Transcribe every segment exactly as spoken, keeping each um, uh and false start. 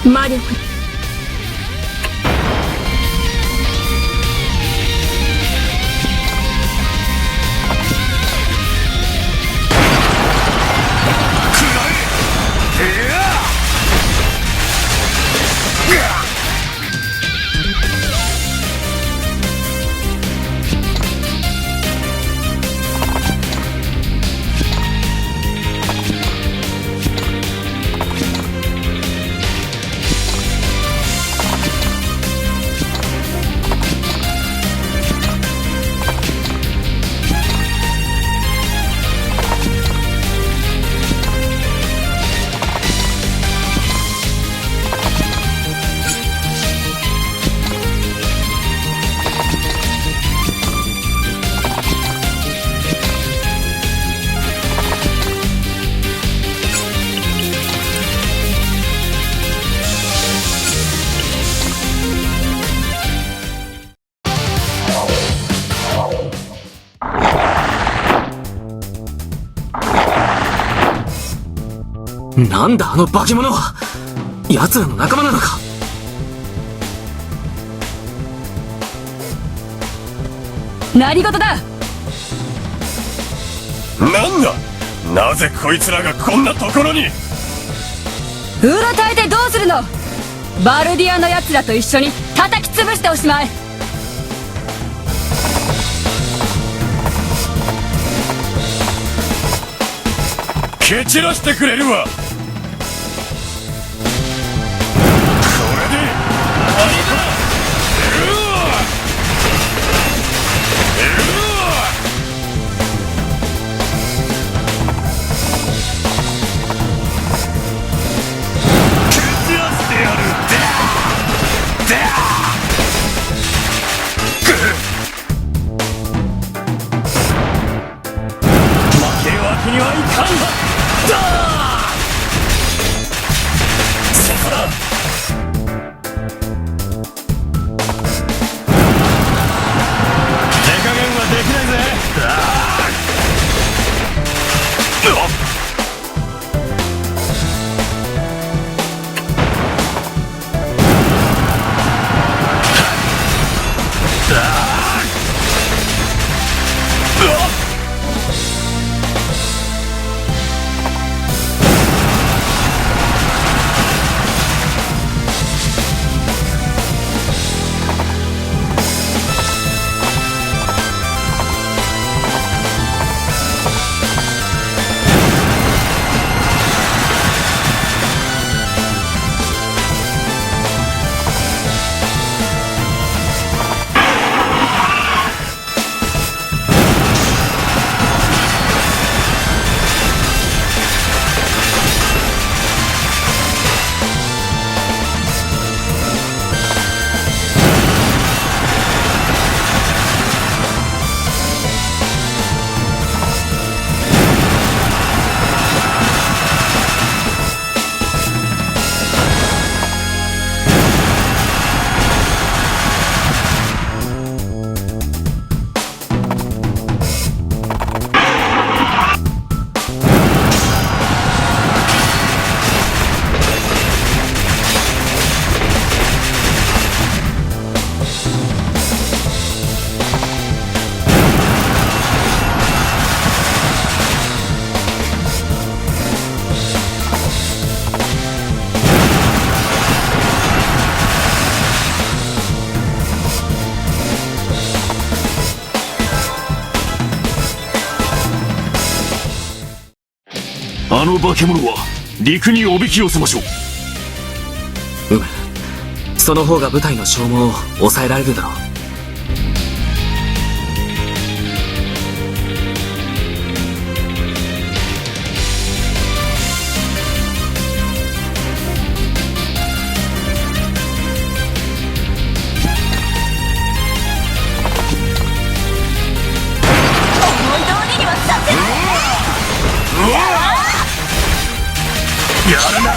魔力。なんだあの化け物は！奴らの仲間なのか？何事だ！なんだ！なぜこいつらがこんなところに！うろたえてどうするの！バルディアの奴らと一緒に叩き潰しておしまい！ 蹴散らしてくれるわ！これで終わりだ！うわ！うわ！蹴散らしてやる！だ！だ！ 負けるわけにはいかん！だ！化け物は陸におびき寄せましょう。うむ。その方が部隊の消耗を抑えられるだろう。思い通りにはさせない。やるな。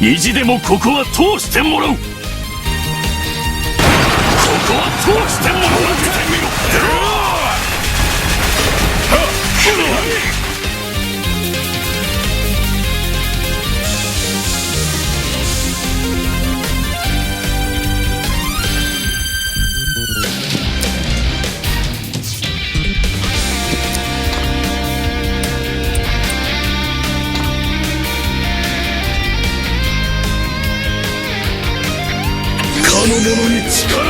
意地でもここは通してもらう。ここは通してもらう。見てみろ。かの者に力を。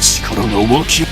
力が湧き